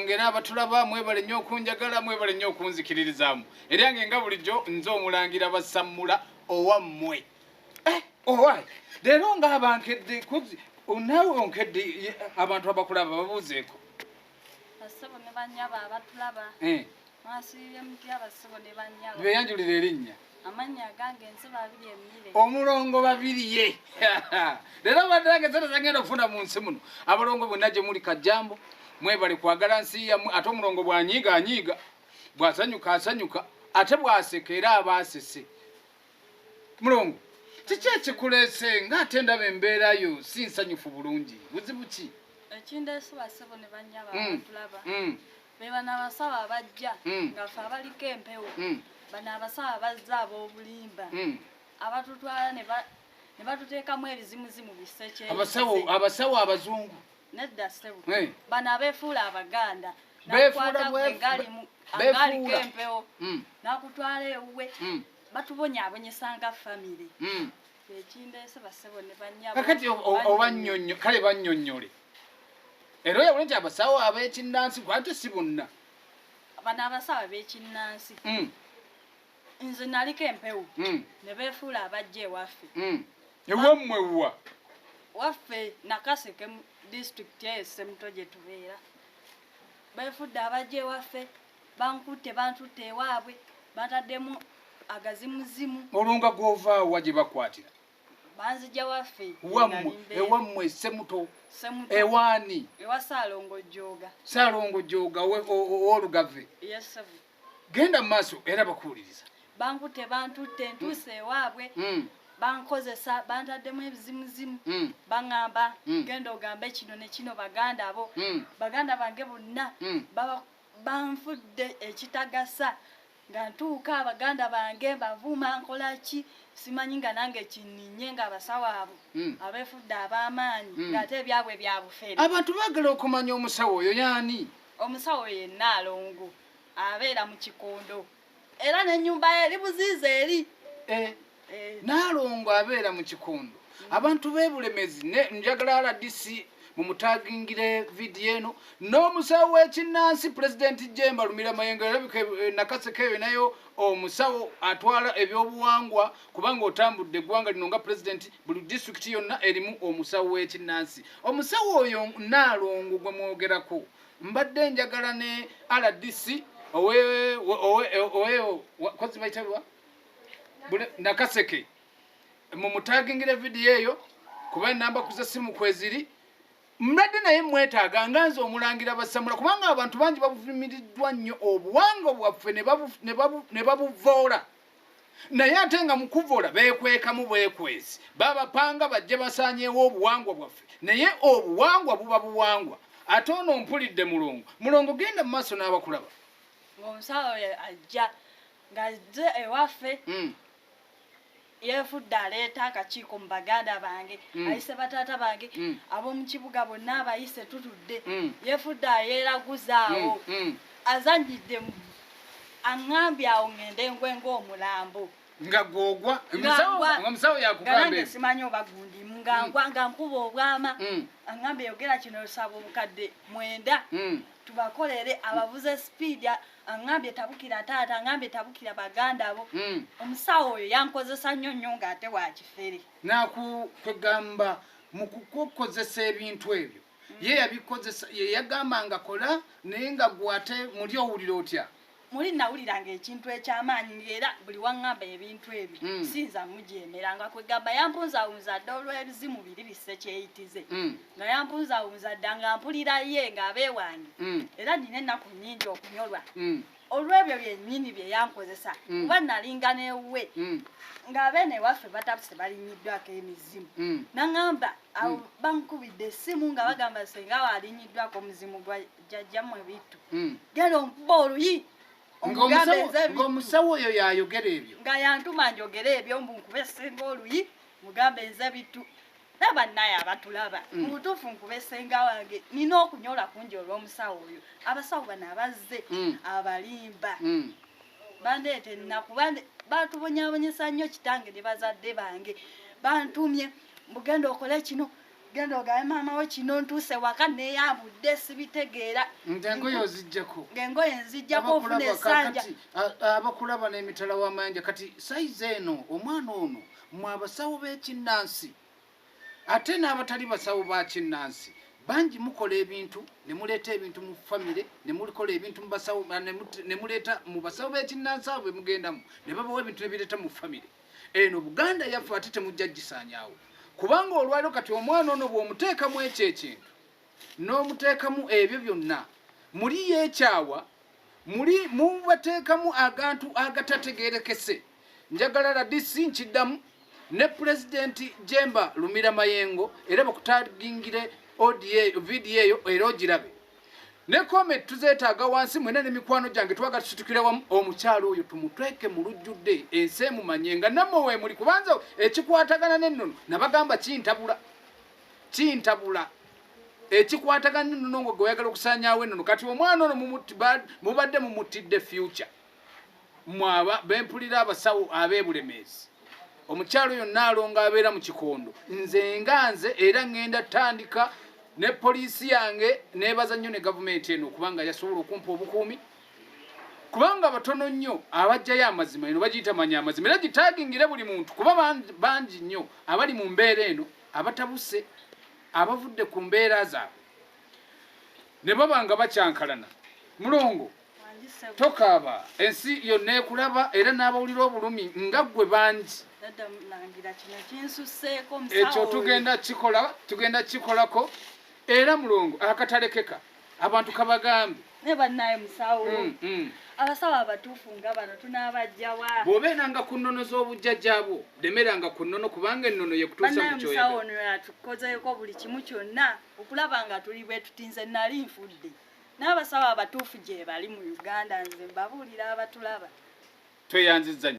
Ngera abatulaba, mwebale nnyo okunjagala, mwebale nnyo okunzikiririzaamu. Eryange nga bulijjo, nze omulangira Basammula owammwe. Owaye leero ng'abankedde, naawe onkedde. Abantu abakulaba babuuzeeko. Bassebo ne bannyabo abatulaba, mwasiibye mutya, bassebo ne bannyabo? Beyanjulira erinnya. Amannya agange nze Babiri Emmire. Omulongo Babiriye. Leero baddange sente zagenda okufuna mu nsi muno. Abalongo bonna gye muli, kajjambo, mwebale kwagala nsi yammwe. Ate omulongo bw'anyiiga anyiiga, bw'asanyuka asanyuka, ate bw'aseka era aba asese. Mulongo, kiki ekikuleese ng'ate ndaba embeera yo si nsanyufu bulungi? Buzibu ki? Ekindeese, bassebo ne bannyabo abatulaba, be bano abasawo abajja nga ffe abaliko empewo. Bano abasawo abazze ab'obulimba, abatutwala ne batuteekamu ebizimuzimu bisekye. Abasawo abazungu? Nedda ssebo. Bano abeefuula Abaganda. Beefuula. Nakukwata gwe Beefuula. ngaliko empewo, nakutwala ewuwe, batubonyaabonyesa nga famire. Ekindeese, bassebo ne bannyabo. Kakati obanyonyo, kale bannyonnyole era oyawule nti abasawo ab'ekinnansi, ate si bonna. Bano abasawo ab'ekinnansi, nze naliko empewo, ne beefuula abajja ewaffe. Ewammwe wa? Waffe Nakaseke mu disitulikiti eyo Semuto gye tubeera. Beefudde abajja ewaffe, bankutte, bantutte ewaabwe, bantaddemu agazimuzimu. Olwo nga gwovaawa gye bakwatira? Banzija waffe. Wammwe? Nali mbeera. Ewammwe Semuto? Semuto. Ewaani? Ewa Saalongo Jooga. Saalongo Jooga ow'Olugave? Yes ssebo. Genda mu maaso, era bakuwuliriza. Bankutte, bantutte, ntuuse ewaabwe, bankozesa, bantaddemu ebizimuzimu, baŋŋamba, "Genda ogambe kino ne kino baganda bo." Baganda bange bonna banfudde ekitagasa. Nga ntuuka, abaganda bange bavuma, nkola ki simanyi, nga nange kinninye nga abasawo abo abeefudde ab'amaanyi, ng'ate ebyabwe bya bufere. Abantu baagala okumanya omusawo oyo yaani. Omusawo yenna alongo abeera mu Kikondo, era n'ennyumba ye eri buziiza eri. Eh. Naalongo abeera mu Kikondo. Abantu b'ebulemezi ne njagala RDC mumutagingire vidiyo eno n'omusawo w'ekinnansi, Pulezidenti Jemba Lumira Mayengo. Erabika Nakaseke eyo nayo omusawo atwala ebyobuwangwa, kubanga otambudde eggwanga lino nga pulezidenti, buli disitulikiti yonna erimu omusawo w'ekinnansi. Omusawo oyo Naalongo gwe mwogerako, mbadde njagala ne RDC owe kozi bayitibwa Nakaseke mumutagingire vidiyo eyo, kuba enamba ku zessimu kweziri. Mbadde naye mwetaaga nga nze omulangira Basamula, kubanga abantu bangi babuvumiriddwa nnyo obuwangwa bwaffe ne babuvoola, naye ate nga mukuvoola beekwekamu bwekwezi, babapanga bajje basaanyeewo obuwangwa bwaffe. Naye obuwangwa buba buwangwa. Ate ono mpulidde mulongo. Mulongo, genda mu maaso n'abakulaba. Ng'omusawo oyo ajja ng'azze ewaffe, yeefudde aleeta akakiiko mu baganda bange, ayise bataata bange, ab'omu kibuga bonna abayise, tutudde, yeefudde ayeeraguza awo, azanyidde aŋŋambye awo ŋŋende ngwe ng'omulambo. Nga gwogwa? Nga ngwa. Nga omusawo nga yakugamba nange ebyo? Simanyi oba gundimu, nga ngwa, nga nkuba obwama. Aŋŋambye, "Yogera kino, osaba obukadde 9 tubakolere." Abavuze sipiidi. Aŋŋambye, "Tabukira taata." Aŋŋambye, "Tabukira baganda bo." Omusawo oyo yankozesa nnyo nnyo, ng'ate wa kifere. Nakukwegamba mu kukukozesa ebintu ebyo, ye yabikozesa, ye yagamba nga kola, naye nga gwe ate muli owulira otya? Muli nawuliranga ekintu ekyamaanyi, ngaera buli waŋŋamba ebintu ebyo siyinza mujeemera, nga kwegamba yampunzawunza dda olw'ebizimu biri bisse kyeyitize, nga yampunzawunza dda, nga mpulira ye ng'abeewange, era nina ennaku nnyingi okunyolwa olw'ebyo byennyini bye yankozesa, kuba nalinga newuwe ng'abeene ewaffe batabuse, balinyiddwako emizimu. Naŋŋamba awo bankubidde essimu nga bagamba, "Senga waalinyiddwako omuzimu gwa jjajjammwe Bittu, genda onkuba oluyi, omugambe nze Bittu." Ng'omusawo oyo yayogera ebyo? Nga yantuma njogere ebyo, mbu nkube senga oluyi, mugambe nze Bittu. Naye bannaye abatulaba, mu butuufu nkube senga wange, nina okunyola kungi olw'omusawo oyo. Abasawo bano abazze abalimba bandeeta ennaku, batubonyabonyesa nnyo kitange ne bazadde bange. Bantumye, "Mugenda okole kino, Genda ogabe maama we kino, ntuuse waka neeyambudde, sibitegeera. Nti engoye ozijjako? Ng'engoye nzijjako, ofuna Abakulaba essanja. Kakati, abakulaba n'emitala w'amayanja. Kati size eno, omwana ono, mwe abasawo b'ekinnansi ate n'abatali basawo ba kinnansi bangi mukola ebintu ne muleeta ebintu mu famire, ne mukola ebintu mu basawo, ne muleeta mu basawo b'ekinnansi abo be mugendamu ne babawa ebintu ne bireeta mu famire eno Buganda yaffe. Ate temujja gisaanyaawo, kubanga olwaliro kati omwana ono bw'omuteekamu ekyo ekintu n'omuteekamu ebyo byonna, muli yeekyawa, muli mubateekamu agantu agatategerekese. Njagala RDC nkiddamu ne Pulezidenti Jemba Lumira Mayengo, era bakutagingire audio video eyo era ogirabe ne comment tuzeetaaga wansi. Mwena ne mikwano gyange twagala tusitukire wamu, omukyalo oyo tumutweke mu lujjudde, ensi emumanye nga nammwe weemuli, kubanza ekikwatagana n'ennono nabagamba kintabula, kintabula ekikwatagana n'ennono nga gweyagala okusaanyaawo ennono. Kati omwana ono mubadde mumutidde future. Mwaba bempulira abasawo ab'ebulemeezi, omukyalo oyo naalonga abeera mu Kikondo. Nze nga nze era ŋŋenda tandika ne poliisi yange. Neebaza nnyo ne gavumenti eno okubanga yasobola okumpa obukuumi, kubanga batono nnyo abajjayo amazima. Eno bagiyita manya amazima, era gitagingire buli muntu, kuba bangi nnyo abali mu mbeera eno, abatabuse, abavudde ku mbeera zaabwe ne baba nga bakyankalana. Mulongo, tokaaba, ensi yonna ekulaba era n'abawulira obulumi nga ggwe bangi. Dadda Mulangira, kino kinsusseeko musawo Ekyo oyo. Tugenda kikola, tugenda kikolako. Era mulongo, akatalekeka abantu kabagambe. Ne bannaye musawo, abasawo abatuufu nga bano tunaabajjawa? Bw'obeeranga ku nnono z'obujjajjaabwo, lemeranga ku nnono, kubanga ennono yekutuusa Bannaye mu musawo kyoyagala. ono yatukozeeko buli kimu kyonna okulaba nga tuli bwe tutinze. Nali nfudde, n'abasawo abatuufu gye bali mu Uganda. Nze mbabuulira abatulaba. Tweyanzizza.